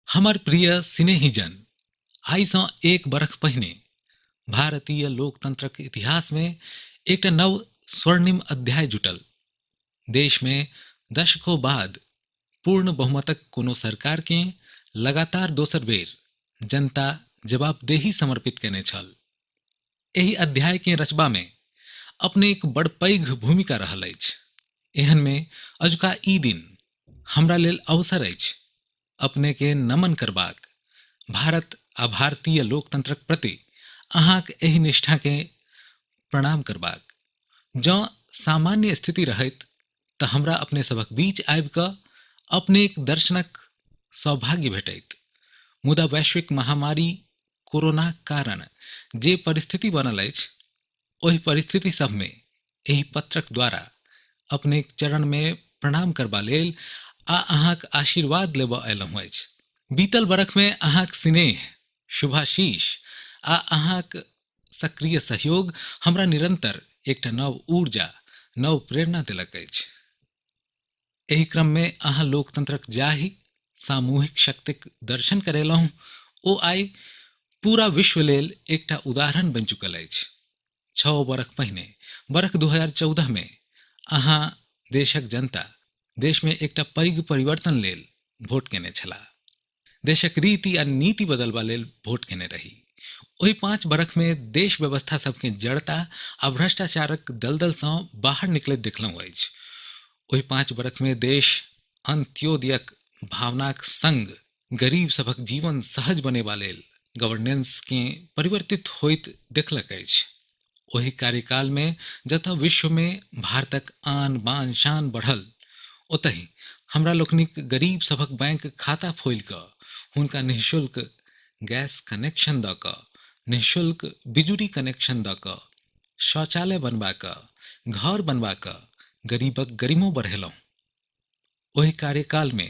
हमर प्रिय सिनेहीजन, आइसँ एक बरख पहिने भारतीय लोकतंत्रक इतिहासमे एकटा नव स्वर्णिम अध्याय जुटल। देशमे दशकों बाद पूर्ण बहुमतक कोनो सरकारकेँ लगातार दोसर बेर जनता जवाबदेही समर्पित कयने छल। एहि अध्यायकेँ रचबामे अपनेक बड़ पैघ भूमिका रहल अछि। एहनमे अजुका ई दिन हमरा लेल अवसर अछि अपनेके नमन करबाक, भारत आ भारतीय लोकतंत्रक प्रति अहाँक एहि निष्ठाकेँ प्रणाम करबाक। जँ सामान्य स्थिति रहैत तऽ हमरा अपने सभक बीच आबि कऽ अपनेक दर्शनक सौभाग्य भेटैत, मुदा वैश्विक महामारी कोरोनाक कारण जे परिस्थिति बनल अछि ओहि परिस्थिति सभमे एहि पत्रक द्वारा अपनेक चरणमे प्रणाम करबा लेल आ अहाँक आशीर्वाद लेबऽ अयलहुँ अछि। बीतल बरखमे अहाँक सिनेह, शुभाशीष आ अहाँक सक्रिय सहयोग हमरा निरंतर एकटा नव ऊर्जा, नव प्रेरणा देलक अछि। एहि क्रममे अहाँ लोकतंत्रक जाहि सामूहिक शक्तिक दर्शन करेलहुँ ओ आइ पूरा विश्व लेल एकटा उदाहरण बनि चुकल अछि। 6 बरख पहिने बरख 2014 मे अहाँ देशक जनता देशमे एकटा पैघ परिवर्तन लेल वोट केने छलाह। देशक रीति आ नीति बदलबा लेल वोट केने रही। ओहि 5 बरखमे देश व्यवस्था सबके जड़ता आ भ्रष्टाचारक दलदलसँ बाहर निकलैत देखलहुँ अछि। ओहि 5 बरखमे देश अंत्योदयक भावनाक संग गरीब सभक जीवन सहज बनेबा लेल गवर्नेंसकेँ परिवर्तित होइत देखलक अछि। ओहि कार्यकालमे जतऽ विश्वमे भारतक आन बान शान बढ़ल, ओतहि हमरा लोकनिक गरीब सभक बैंक खाता फोलि कऽ हुनका निःशुल्क गैस कनेक्शन दऽ कऽ, निःशुल्क बिजुरी कनेक्शन दऽ कऽ, शौचालय बनबा कऽ, घर बनबा कऽ गरीबक गरिमो बढ़ेलहुँ। ओहि कार्यकालमे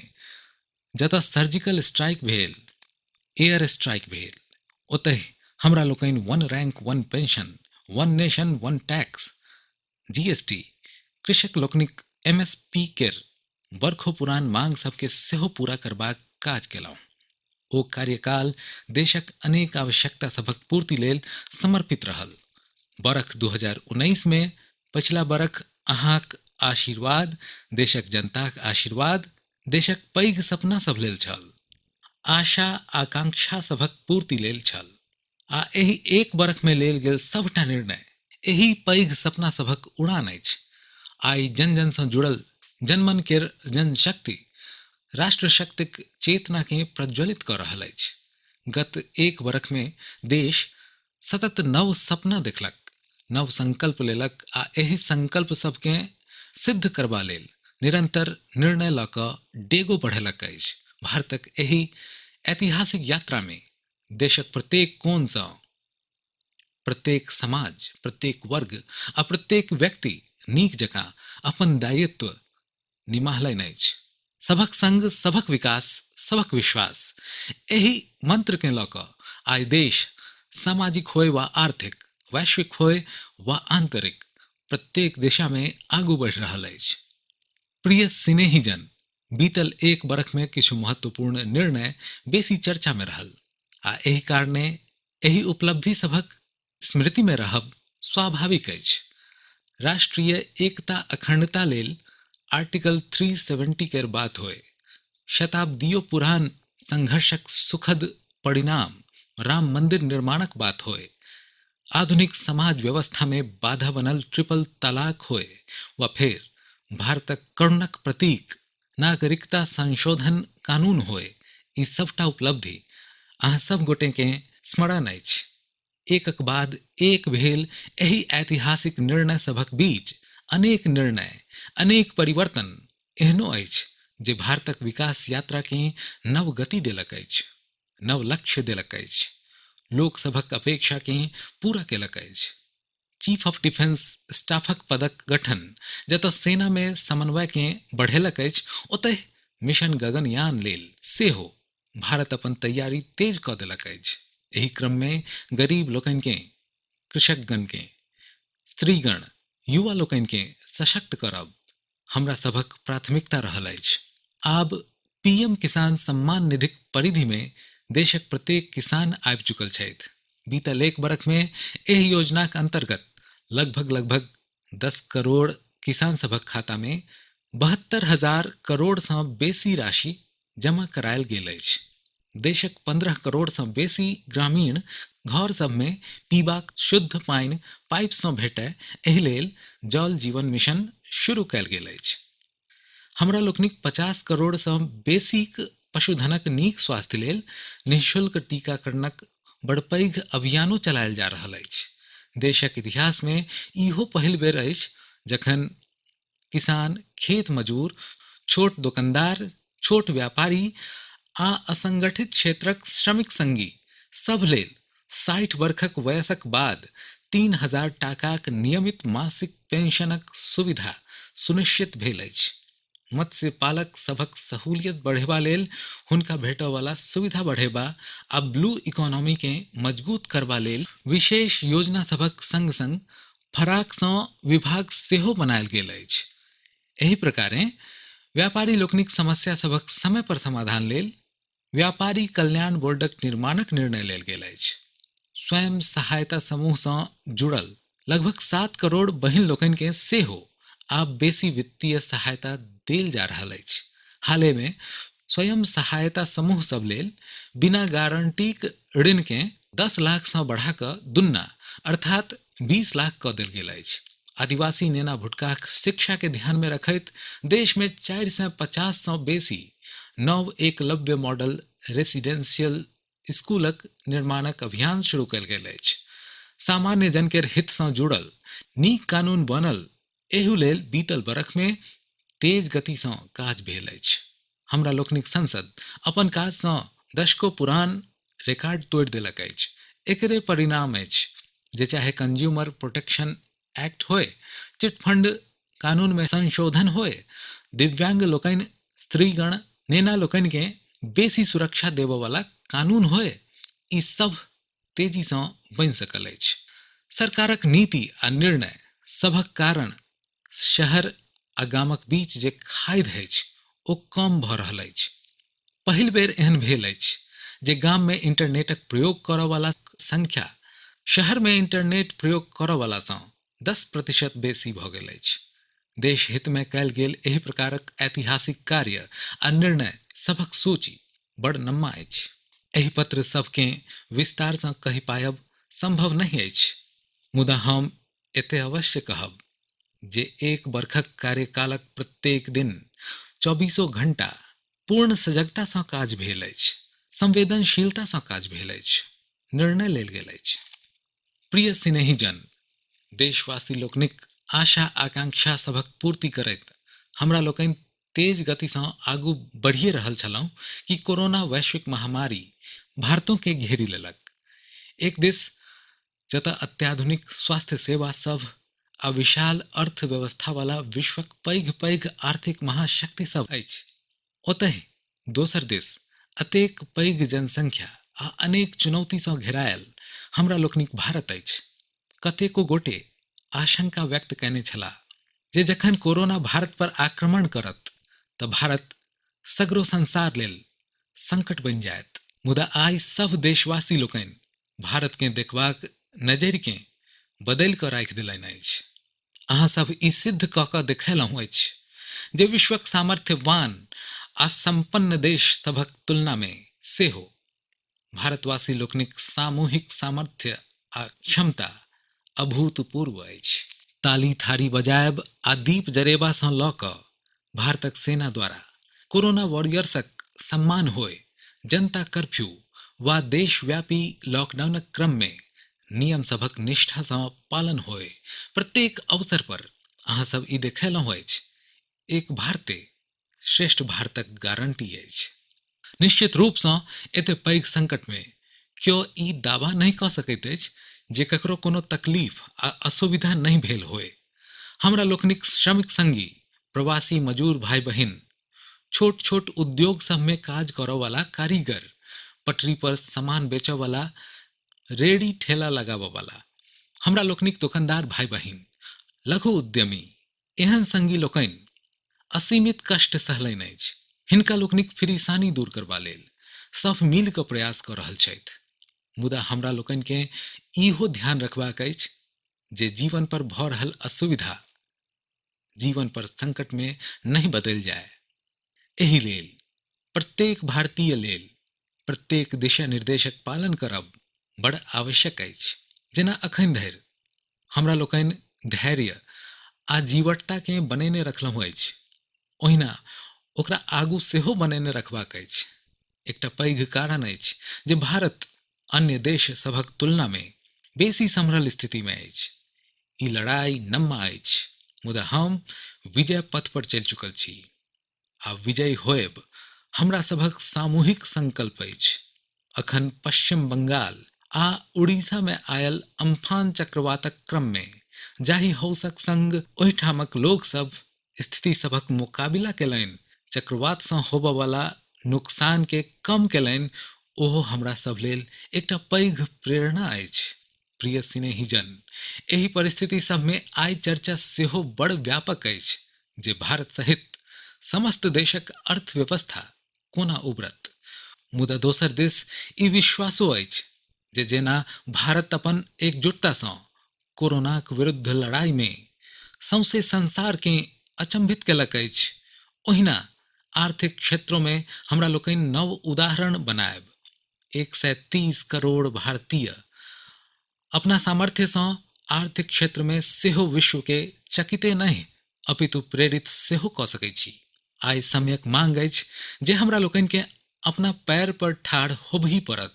जतऽ सर्जिकल स्ट्राइक भेल, एयर स्ट्राइक भेल, ओतहि हमरा लोकनि one rank one pension, one nation one tax, GST, कृषक लोकनिक एमएसपी केर बरखो पुरान मांग सबके सेहो पूरा करबाक काज केलहुँ। ओ कार्यकाल देशक अनेक आवश्यकता सभक पूर्ति लेल समर्पित रहल। बरख 2019 मे पछिला बरख अहाँक आशीर्वाद, देशक जनताक आशीर्वाद देशक पैघ सपना सभ लेल छल, आशा आकांक्षा सभक पूर्ति लेल छल आ एहि एक बरखमे लेल गेल सभटा निर्णय एहि पैघ सपना सभक उड़ान अछि। आइ जन जनसँ जुड़ल जनमन केर जनशक्ति राष्ट्रशक्तिक चेतनाकेँ प्रज्वलित कऽ रहल अछि। गत एक बरखमे देश सतत नव सपना देखलक, नव संकल्प लेलक आ एहि संकल्प सबकेँ सिद्ध करबा लेल निरंतर निर्णय लऽ कऽ डेगो बढ़ेलक अछि। भारतक एहि ऐतिहासिक यात्रामे देशक प्रत्येक कोणसँ प्रत्येक समाज, प्रत्येक वर्ग आ प्रत्येक व्यक्ति नीक जकाँ अपन दायित्व निमाहलनि अछि। सभक संग सभक विकास, सभक विश्वास, एहि मंत्रकेँ लऽ कऽ आइ देश सामाजिक होय वा आर्थिक, वैश्विक होय वा आंतरिक, प्रत्येक दिशामे आगू बढ़ि रहल अछि। प्रिय सिनेहीजन, बीतल एक बरखमे किछु महत्वपूर्ण निर्णय बेसी चर्चामे रहल आ एहि कारणे एहि उपलब्धि सभक स्मृतिमे रहब स्वाभाविक अछि। राष्ट्रीय एकता अखंडता लेल आर्टिकल 370 केर बात होय, शताब्दियो पुरान संघर्षक सुखद परिणाम राम मंदिर निर्माणक बात होय, आधुनिक समाज व्यवस्थामे बाधा बनल ट्रिपल तलाक होय वा फेर भारतक करुणक प्रतीक नागरिकता संशोधन कानून होय, ई सभटा उपलब्धि अहाँ सभ गोटेकेँ स्मरण अछि। एकक बाद एक भेल एहि ऐतिहासिक निर्णय सभक बीच अनेक निर्णय, अनेक परिवर्तन एहनो अछि जे भारतक विकास यात्राकेँ नव गति देलक अछि, नव लक्ष्य देलक अछि, लोक सभक अपेक्षाकेँ पूरा केलक अछि। चीफ ऑफ डिफेंस स्टाफक पदक गठन जतऽ सेनामे समन्वयकेँ बढ़ेलक अछि, ओतहि मिशन गगनयान लेल सेहो भारत अपन तैयारी तेज कऽ देलक अछि। एहि क्रममे गरीब लोकनिकेँ, कृषकगणकेँ, स्त्रीगण, युवा लोकनिकेँ सशक्त करब हमरा सभक प्राथमिकता रहल अछि। आब पीएम किसान सम्मान निधिक परिधिमे देशक प्रत्येक किसान आबि चुकल छथि। बीतल एक बरखमे एहि योजनाक अंतर्गत लगभग लगभग 10 करोड़ किसान सभक खातामे 72,000 करोड़सँ बेसी राशि जमा करायल गेल अछि। देशक 15 करोड़सँ बेसी ग्रामीण घर सभमे पीबाक शुद्ध पानि पाइपसँ भेटय, एहि लेल जल जीवन मिशन शुरू कयल गेल अछि। हमरा लोकनिक 50 करोड़सँ बेसीक पशुधनक नीक स्वास्थ्य लेल निःशुल्क टीकाकरणक बड़ पैघ अभियानो चलायल जा रहल अछि। देशक इतिहासमे इहो पहिल बेर अछि जखन किसान, खेत मजूर, छोट दोकनदार, छोट व्यापारी आ असंगठित क्षेत्रक श्रमिक संगी सभ लेल 60 बरखक वयसक बाद 3000 टाकाक नियमित मासिक पेंशनक सुविधा सुनिश्चित भेल अछि। मत्स्य पालक सभक सहूलियत बढ़ेबा लेल, हुनका भेटयवला सुविधा बढ़ेबा आ ब्लू इकोनॉमीकेँ मजगूत करबा लेल विशेष योजना सभक संग-संग फराकसँ विभाग सेहो बनायल गेल अछि। एहि प्रकारेँ व्यापारी लोकनिक समस्या सभक समय पर समाधान लेल व्यापारी कल्याण बोर्डक निर्माणक निर्णय लेल गेल अछि। स्वयं सहायता समूहसँ जुड़ल लगभग 7 करोड़ बहिन लोकनिकेँ सेहो आब बेसी वित्तीय सहायता देल जा रहल अछि। हालेमे स्वयं सहायता समूह सभ लेल बिना गारंटीक ऋणकेँ 10 लाखसँ बढ़ा कऽ दुन्ना अर्थात 20 लाख कऽ देल गेल अछि। आदिवासी नेना भुटकाक शिक्षाकेँ ध्यानमे रखैत देशमे 450सँ बेसी नव एकलव्य मॉडल रेसिडेंशियल स्कूलक निर्माणक अभियान शुरू कयल गेल अछि। सामान्य जन केर हितसँ जुड़ल नीक कानून बनल, एहू लेल बीतल बरखमे तेज गतिसँ काज भेल अछि। हमरा लोकनिक संसद अपन काजसँ दशको पुरान रिकॉर्ड तोड़ि देलक अछि। एकरे परिणाम अछि जे चाहे कंज्यूमर प्रोटेक्शन एक्ट होय, चिटफंड कानूनमे संशोधन होय, दिव्यांग लोकनि, स्त्रीगण, नेना लोकनिकेँ बेसी सुरक्षा देबऽवला कानून होय, ई सभ तेजीसँ बनि सकल अछि। सरकारक नीति आ निर्णय सभक कारण शहर आ गामक बीच जे खाइध अछि ओ कम भऽ रहल अछि। पहिल बेर एहन भेल अछि जे गाममे इंटरनेटक प्रयोग करऽवला संख्या शहरमे इंटरनेट प्रयोग करऽवलासँ 10% बेसी भऽ गेल अछि। देश हितमे कयल गेल एहि प्रकारक ऐतिहासिक कार्य आ निर्णय सभक सूची बड़ नम्मा अछि। एहि पत्र सभकेँ विस्तारसँ कहि पायब संभव नहि अछि, मुदा हम एते अवश्य कहब जे एक बरखक कार्यकालक प्रत्येक दिन चौबीसो घंटा पूर्ण सजगतासँ काज भेल अछि, संवेदनशीलतासँ काज भेल अछि, निर्णय लेल गेल अछि। प्रिय सिनेहीजन, देशवासी लोकनिक आशा आकांक्षा सभक पूर्ति करैत हमरा लोकनि तेज गतिसँ आगू बढ़िए रहल छलहुँ कि कोरोना वैश्विक महामारी भारतोकेँ घेरि लेलक। एक दिस जतऽ अत्याधुनिक स्वास्थ्य सेवा सभ आ विशाल अर्थव्यवस्थावला विश्वक पैघ-पैघ आर्थिक महाशक्ति सभ अछि, ओतहि दोसर दिस अतेक पैघ जनसंख्या आ अनेक चुनौतीसँ घेरायल हमरा लोकनिक भारत अछि। कतेको गोटे आशंका व्यक्त कयने छलाह जे जखन कोरोना भारत पर आक्रमण करत तऽ भारत सगरो संसार लेल संकट बनि जायत। मुदा आइ सभ देशवासी लोकनि भारतकेँ देखबाक नजरिकेँ बदलि कऽ राखि देलनि अछि। अहाँ सभ ई सिद्ध कऽ कऽ देखेलहुँ अछि जे विश्वक सामर्थ्यवान आ सम्पन्न देश सभक तुलनामे सेहो भारतवासी लोकनिक सामूहिक सामर्थ्य आ क्षमता अभूतपूर्व अछि। ताली थारी बजायब आ दीप जरेबासँ लऽ कऽ भारतक सेना द्वारा कोरोना वॉरियर्सक सम्मान होय, जनता कर्फ्यू वा देशव्यापी लॉकडाउनक क्रममे नियम सभक निष्ठासँ पालन होय, प्रत्येक अवसर पर अहाँ सब ई देखेलहुँ अछि, एक भारते श्रेष्ठ भारतक गारंटी अछि। निश्चित रूपसँ एते पैघ संकटमे केओ ई दावा नहि कऽ सकैत अछि जे ककरो कोनो तकलीफ आ असुविधा नहि भेल होय। हमरा लोकनिक श्रमिक संगी, प्रवासी मजूर भाइ बहिन, छोट छोट उद्योग सभमे काज करऽवला कारीगर, पटरी पर सामान बेचऽवला, रेड़ी ठेला लगाबऽवला, हमरा लोकनिक दोकनदार भाइ बहिन, लघु उद्यमी, एहन संगी लोकनि असीमित कष्ट सहलनि अछि। हिनका लोकनिक फिरिसानी दूर करबा लेल सभ मिलि कऽ प्रयास कऽ रहल छथि। मुदा हमरा लोकनिकेँ इहो ध्यान रखबाक अछि जे जीवन पर भऽ रहल असुविधा जीवन पर संकटमे नहि बदलि जाय। एहि लेल प्रत्येक भारतीय लेल प्रत्येक दिशा निर्देशक पालन करब बड़ आवश्यक अछि। जेना अखन धरि हमरा लोकनि धैर्य आ जीवटताकेँ बनेने रखलहुँ अछि, ओहिना ओकरा आगू सेहो बनेने रखबाक अछि। एकटा पैघ कारण अछि जे भारत अन्य देश सभक तुलनामे बेसी सम्हरल स्थितिमे अछि। ई लड़ाइ नम्मा अछि, मुदा हम विजय पथ पर चलि चुकल छी आ विजयी होयब हमरा सभक सामूहिक संकल्प अछि। अखन पश्चिम बंगाल आ उड़ीसा मे आयल अम्फान चक्रवातक क्रम मे जाहि हौसक संग ओहिठामक लोक सभ स्थिति सभक मोकाबिला केलनि, चक्रवात सँ होबय वाला नुकसान के कम केलनि, ओहो हमरा सभ लेल एकटा पैघ प्रेरणा अछि। प्रिय सिनेहीजन, एहि परिस्थिति सभमे आइ चर्चा सेहो बड़ व्यापक अछि जे भारत सहित समस्त देशक अर्थव्यवस्था कोना उबरत। मुदा दोसर दिस ई विश्वासो अछि जे जेना भारत अपन एकजुटतासँ कोरोनाक विरुद्ध लड़ाइमे सौंसे संसारकेँ अचंभित केलक अछि, ओहिना आर्थिक क्षेत्रोमे हमरा लोकनि नव उदाहरण बनायब। 130 करोड़ भारतीय अपना सामर्थ्यसँ आर्थिक क्षेत्रमे सेहो विश्वके चकिते नहि अपितु प्रेरित सेहो कऽ सकै छी। आइ समयक मांग अछि जे हमरा लोकनिकेँ अपना पैर पर ठाढ़ होबही पड़त,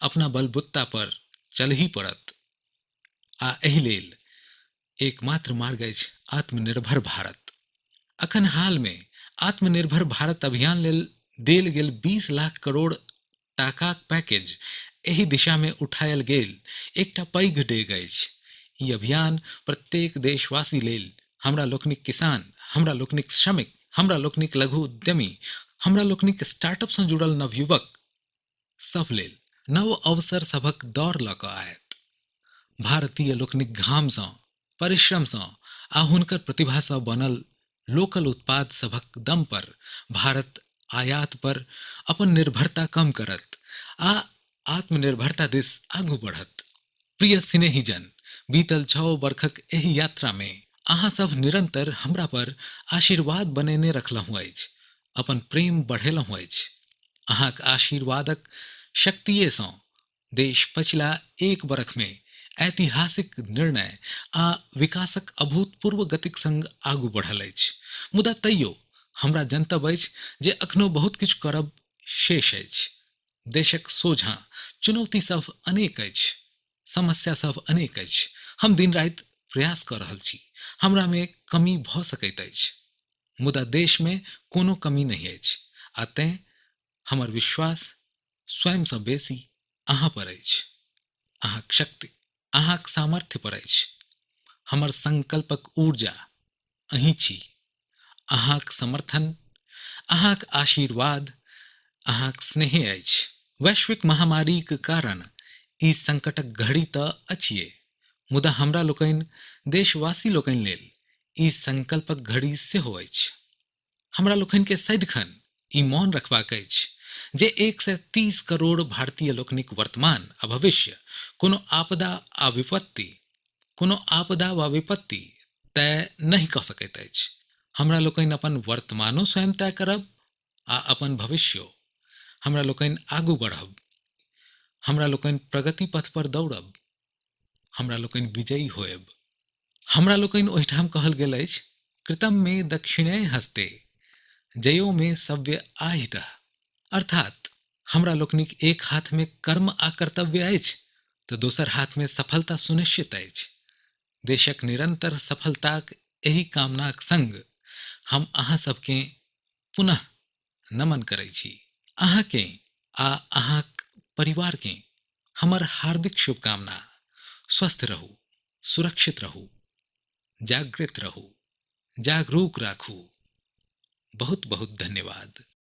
अपना बलबुत्ता पर चलही पड़त आ एहि लेल एकमात्र मार्ग अछि आत्मनिर्भर भारत। अखन हालमे आत्मनिर्भर भारत अभियान लेल देल गेल 20 लाख करोड़ टाकाक पैकेज एहि दिशामे उठायल गेल एकटा पैघ डेग अछि। ई अभियान प्रत्येक देशवासी लेल, हमरा लोकनिक किसान, हमरा लोकनिक श्रमिक, हमरा लोकनिक लघु उद्यमी, हमरा लोकनिक स्टार्टअप सँ जुड़ल नवयुवक सभ लेल नव अवसर सभक दौड़ लऽ कऽ आयत। भारतीय लोकनिक घामसँ, परिश्रमसँ आ हुनकर प्रतिभासँ बनल लोकल उत्पाद सभक दम पर भारत आयात पर अपन निर्भरता कम करत आ आत्मनिर्भरता दिस आगू बढ़त। प्रिय सिनेहीजन, बीतल 6 बरखक एहि यात्रामे अहाँ सभ निरंतर हमरा पर आशीर्वाद बनेने रखलहुँ अछि, अपन प्रेम बढ़ेलहुँ अछि। अहाँक आशीर्वादक शक्तिएसँ देश पछिला एक बरखमे ऐतिहासिक निर्णय आ विकासक अभूतपूर्व गतिक संग आगू बढ़ल अछि। मुदा तैयो हमरा जनतब अछि जे अखनो बहुत किछु करब शेष अछि। देशक सोझाँ चुनौती सभ अनेक अछि, समस्या सभ अनेक अछि। हम दिन राति प्रयास कऽ रहल छी। हमरामे कमी भऽ सकैत अछि, मुदा देशमे कोनो कमी नहि अछि आ तेँ हमर विश्वास स्वयंसँ बेसी अहाँ पर अछि, अहाँक शक्ति, अहाँक सामर्थ्य पर अछि। हमर संकल्पक ऊर्जा अहीं छी। अहाँक समर्थन, अहाँक आशीर्वाद, अहाँक स्नेहे अछि। वैश्विक महामारीक कारण ई संकटक घड़ी तऽ अछिए, मुदा हमरा लोकनि देशवासी लोकनि लेल ई संकल्पक घड़ी सेहो अछि। हमरा लोकनिकेँ सदिखन ई मोन रखबाक अछि जे 130 करोड़ भारतीय लोकनिक वर्तमान आ भविष्य कोनो आपदा आ विपत्ति कोनो आपदा वा विपत्ति तय नहि कऽ सकैत अछि। हमरा लोकनि अपन वर्तमानो स्वयं तय करब आ अपन भविष्यो। हमरा लोकनि आगू बढ़ब। हमरा लोकनि प्रगति पथ पर दौड़ब। हमरा लोकनि विजयी होयब। हमरा लोकनि ओहिठाम कहल गेल अछि, कृतम मे दक्षिणे हस्ते जयो मे सव्य आहित। अर्थात हमरा लोकनिक एक हाथमे कर्म आ कर्तव्य अछि तऽ दोसर हाथमे सफलता सुनिश्चित अछि। देशक निरंतर सफलताक एहि कामनाक संग हम अहाँ सबकेँ पुनः नमन करै छी। अहाँकेँ आ अहाँक परिवारकेँ हमर हार्दिक शुभकामना। स्वस्थ रहू, सुरक्षित रहू, जागृत रहू, जागरूक राखू। बहुत बहुत धन्यवाद।